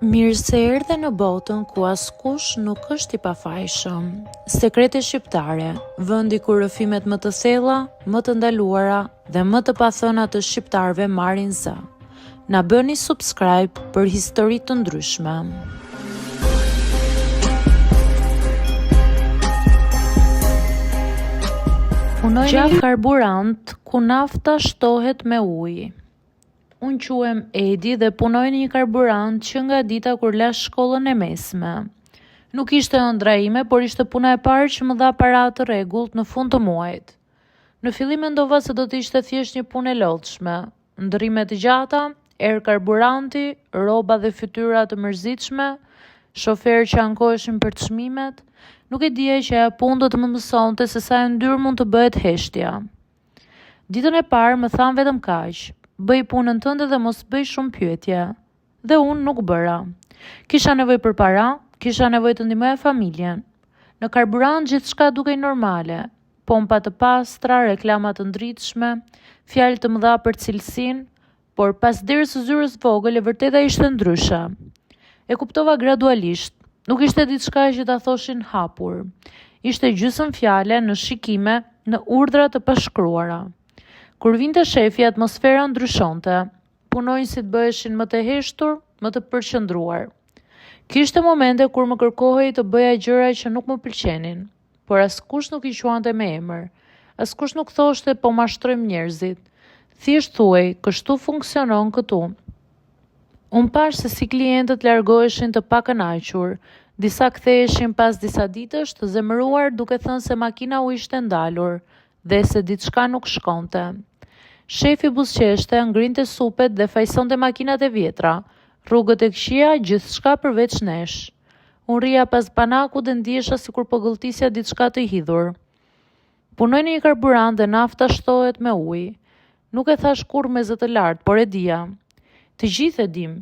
Mirë se erdhe në botën ku askush nuk është i pafajshëm. Sekrete shqiptare, vendi ku rrëfimet më të thella, më të ndaluara dhe më të pathëna të shqiptarëve marrin zë. Na bëni subscribe për histori të ndryshme. Punoj në një karburant ku nafta shtohet me ujë. Unë quhem Edi dhe punoj në një karburant që nga dita kur lashë shkollën e mesme. Nuk ishte ëndrra ime, por ishte puna e parë që më dha para të rregullt në fund të muajit. Në fillim mendova se do të ishte thjesht një punë e lodhshme. Ndërrime të gjata, erë karburanti, rroba dhe fytyra të mërzitshme, shoferë që ankoheshin për çmimet. Nuk e dija që ajo punë do të më mësonte se sa e ndyrë mund të bëhet heshtja. Ditën e parë më thanë vetëm kaq, bëj punën tënde dhe mos bëj shumë pyetje. Dhe unë nuk bëra. Kisha nevojë për para, kisha nevojë të ndihmoja familjen. Në karburant gjithçka dukej normale, pompa të pastra, reklama të ndritshme, fjalë të mëdha për cilësinë, Por pas derës së zyrës vogël e vërteta ishte ndryshe. E kuptova gradualisht, nuk ishte diçka që ta thoshin hapur. Ishte gjysmë fjale në shikime, në urdhra të pashkruara. Kur vinte shefi, atmosfera ndryshonte. Punonjësit bëheshin më të heshtur, më të përqendruar. Kishte momente kur më kërkohej të bëja gjëra që nuk më pëlqenin. Por askush nuk i quante me emër. Askush nuk thoshte po mashtrojmë njerëzit. Thjesht thuhej, kështu funksionon këtu. Unë pashë se si klientët largoheshin të pakënaqur. Disa ktheheshin pas disa ditësh të zemëruar duke thënë se makina u ishte ndalur dhe se diçka nuk shkonte. Shefi buzëqeshte, ngrinte supet dhe fajësonte makinat e vjetra, rrugët e këqija, gjithçka përveç nesh. Unë rrija pas banakut dhe ndihesha sikur po gëlltisja diçka të hidhur. Punoj në një karburant dhe nafta shtohet me ujë. Nuk e thashë kurrë me zë të lartë, por e dija. Të gjithë e dimë.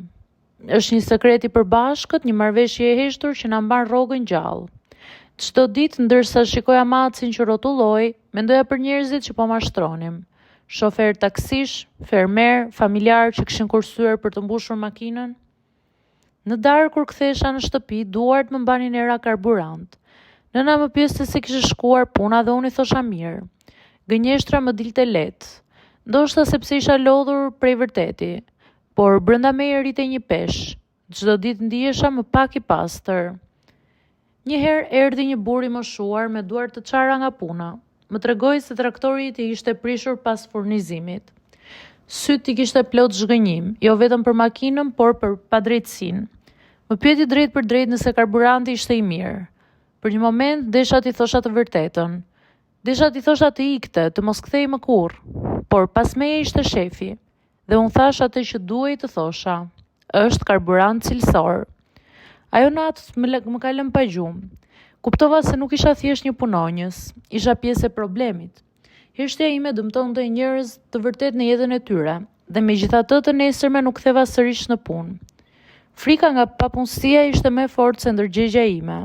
Është një sekret i përbashkët, një marrëveshje e heshtur që na mban rrogën gjallë. Çdo ditë, ndërsa shikoja matësin që rrotullohej, mendoja për njerëzit që po mashtronim. Shoferë taksish, fermerë, familjarë që kishin kursyer për të mbushur makinën. Në darkë kur kthehesha në shtëpi, duart më mbanin era karburant. Nëna më pyeste si kishte shkuar puna dhe unë i thosha mirë. Gënjeshtra më dilte lehtë. Ndoshta sepse isha lodhur prej vërteti. Por brenda meje rritej një peshë. Çdo ditë ndihesha më pak i pastër. Një herë erdhi një burrë i moshuar me duar të çara nga puna. Më tregoi se traktori i tij ishte prishur pas furnizimit. Sytë i kishte plot zhgënjim, jo vetëm për makinën, por për padrejtësinë. Më pyeti drejtpërdrejt nëse karburanti ishte i mirë. Për një moment desha t'i thosha të vërtetën. Desha t'i thosha të ikte, të mos kthehej më kurrë. Por pas meje ishte shefi. Dhe unë thashë atë që duhej të thosha. Është karburant cilësor. Ajo natë më, më ka lënë pa gjumë. Kuptova se nuk isha thjesht një punonjës, isha pjesë e problemit. Heshtja ime dëmtonte njerëz të vërtetë në jetën e tyre, dhe megjithatë të nesërmen u ktheva sërish në punë. Frika nga papunësia ishte më e fortë se ndërgjegjja ime.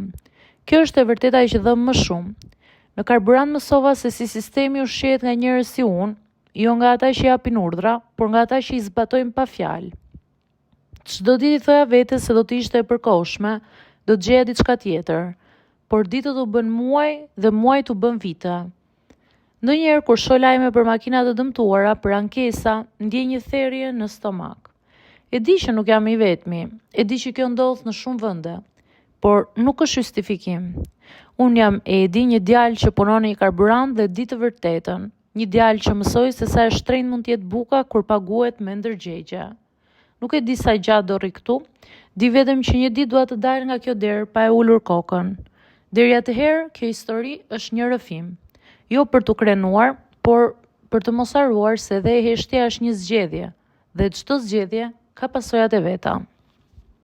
Kjo është e vërteta që dhemb më shumë. Në karburant mësova se si sistemi ushqehet nga njerëz si unë, Jo nga ata që japin urdhra, por nga ata që i zbatojnë pa fjalë. Çdo ditë i thoja vetes se do të ishte e përkohshme, do të gjeja diçka tjetër. Por ditët u bënë muaj dhe muajt u bënë vite. Ndonjëherë kur shoh lajme për makina të dëmtuara, për ankesa, ndjej një therje në stomak. E di që nuk jam i vetmi, e di që kjo ndodh në shumë vende, por nuk është justifikim. Unë jam Edi, një djalë që punon në një karburant dhe di të vërtetën. Një djalë që mësoi se sa e shtrenjtë mund të jetë buka kur paguhet me ndërgjegje. Nuk e di sa gjatë do rri këtu, di vetëm që një ditë dua të dal nga kjo derë pa e ulur kokën. Deri atëherë, kjo histori është një rrëfim. Jo për t'u krenuar, por për të mos harruar se edhe heshtja është një zgjedhje dhe çdo zgjedhje ka pasojat e veta.